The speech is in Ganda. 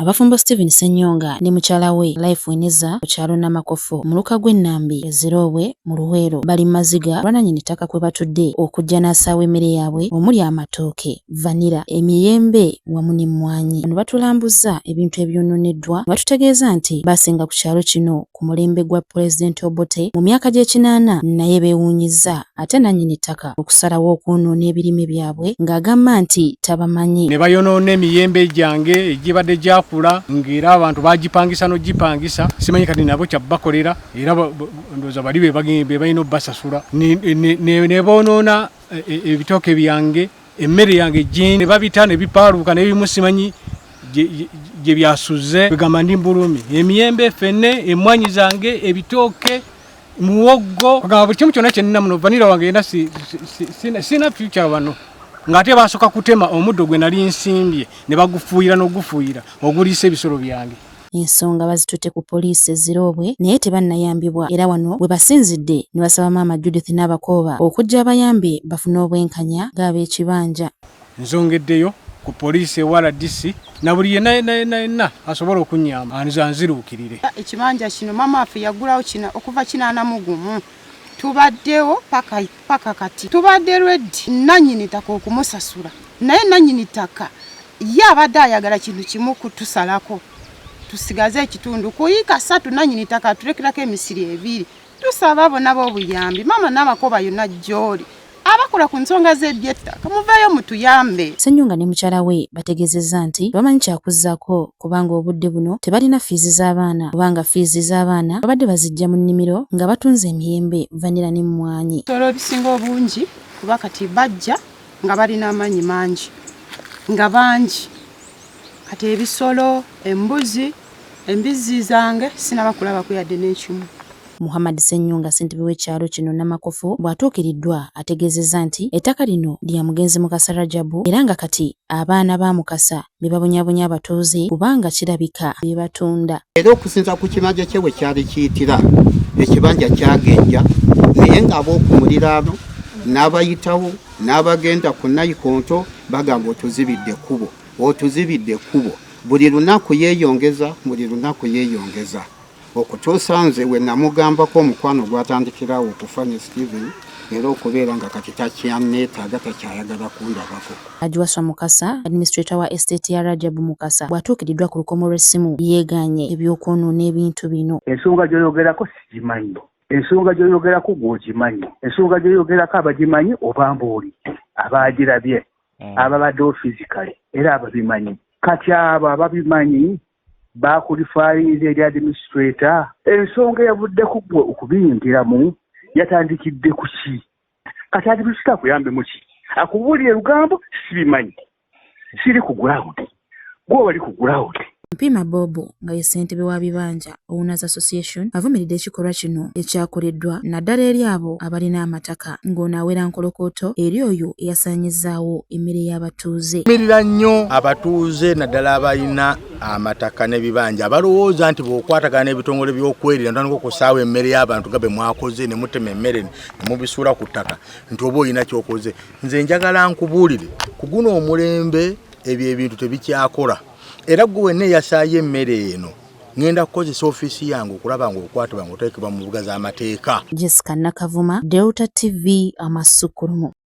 Abafumbo Steven Ssenyonga ne mukyala we Life Weneza ku kyalo Namakofo muluka gw'e Nambi e Ziroobwe mu Luweero bali mu maziga olwa nnannyini ttaka kwe batudde okujja n'asaawa emmere yaabwe omuli amatooke, vanilla, emiyembe wamu n'emmwanyi. Bano batulambuzza ebintu ebyonooneddwa ne batutegeeza nti baasenga ku kyalo kino ku mulembe gwa Pulezidenti Obote mu myaka gy'ekinaana naye beewuunyizza ate nannyini ttaka okusalawo okwonoona ebirime byabwe ng'agamba nti tabamanyi. Ne bayonoona emiyembe gyange egibadde gyakula ng'era abantu bagipangisa n'ogipangisa, simanyi kati nabo kyabbakolera era ndowooza bali be balina obbasasula. Ne boonoona ebitooke byange, emmere yange gye ne babita ne bipaaluuka n'ebimu simanyi gye byasuze. Kwegamba ndi mbulumi, emiyembe ffenne, emmwanyi zange, ebitooke, muwogo, kwegamba buli kimu kyonna kye nnina muno. Vanilla wange yena sina future wano, ng'ate basooka kutema omuddo gwe nali nsimbye ne bagufuuyira n'ogufuuyira oguliisa ebisolo byange. Ensonga bazitutte ku poliisi e Ziroobwe naye tebannayambibwa era wano we basinzidde ne basaba Maama Judith Nabakooba okujja abayambe bafune obwenkanya ng'ab'ekibanja. Nzongeddeyo ku poliisi ewa RDC na buli yenna yenna yenna yenna asobola okunnyamba anziruukirire. Ekibanja kino maama waffe yagulawo kino okuva 81, tubaddewo paka kati, tubadde ready nannyini ttaka okumusasula, naye nannyini ttaka ye abadde ayagala kintu kimu, kutusalako tusigaze ekitundu ku yiika 3, nannyini ttaka atulekerako emisiri 2. Tusaba bonna b'obuyambi, Maama Nabakooba yonna gy'oli, abakola ku nsonga z'ebyettaka, muveeyo mutuyambe. Ssenyonga ne mukyala we bategeezezza nti tebamanyi kyakuzzaako kubanga obudde buno tebalina fiizi z'abaana kubanga fiizi z'abaana babadde baziggya mu nnimiro nga batunze emiyembe, vanilla n'emmwanyi. Ebisolo ebisinga obungi, kuba kati bajja nga balina amaanyi mangi nga bangi, kati ebisolo, embuzi, embizzi zange sinaba kulabako yadde n'ekimu. Muhammad Ssenyonga, ssentebe w'ekyalo kino Namakofu, bw'atuukiriddwa ategeezezza nti ettaka lino lya mugenzi Mukasa Rajabu era nga kati abaana ba Mukasa be babonyabonya abatuuze kubanga kirabika be batunda. Era okusinza ku kibanja kye we kyali kiyitira, ekibanja kyagenja, naye ng'ab'oku muliraano n'abayitawo n'abagenda ku nayikonto bagamba, "Otuzibidde ekkubo, otuzibidde ekkubo." Buli lunaku yeeyongeza, buli lunaku yeeyongeza, okutuusa nze we namugambako omukwano gwatandikirawo okufa ne Steven, era okubeera nga kati takyaneetaaga, takyayagala kundabako. Ajiwaswa Mukasa, administrator wa estate ya Rajabu Mukasa, bw'atuukiriddwa ku lukomo lw'essimu yeegaanye eby'okwonoona ebintu bino. Ensonga gy'oyogerako sigimanyi. Ensonga gy'oyogerako gw'ogimanyi? Ensonga gy'oyogerako abagimanyi oba mbuuli abaagirabye, ababaddewo physically era ababimanyi. Kati abo ababimanyi bakureferrinze eri administrator. Ensonga eyavuddeku gwe okubiyingiramu yatandikidde ku ki? Kati administrator akuyambe mu ki? Akubuulire lugambo, sibimanyi, siri ku ground, gwe wali ku ground. Mpiima Bobo nga ye ssentebe wa Bibanja Owners Association avumiridde ekikolwa kino ekyakoleddwa naddala eri abo abalina amataka, ng'ono awera nkolokooto eri oyo eyasaanyizaawo emmere y'abatuuze. Mirira nnyo abatuuze, naddala abalina amataka n'ebibanja, abalowooza nti bw'okwatagana n'ebitongole by'okwerinda ntandika okusaawa emmere y'abantu nga bwe mwakoze ne mutema emmere ne mubisuula ku ttaka, nti oba olina ky'okoze. Nze njagala nkubuulire, ku guno omulembe ebyo ebintu tebikyakola, era gwe wenna eyasaayo emmere eno, ŋŋenda kukozesa ofiisi yange okulaba ng'okwatibwa ng'oteekebwa mu mbuga z'amateeka. Jessica Nakavuma, Delta TV, Amasukkulumu.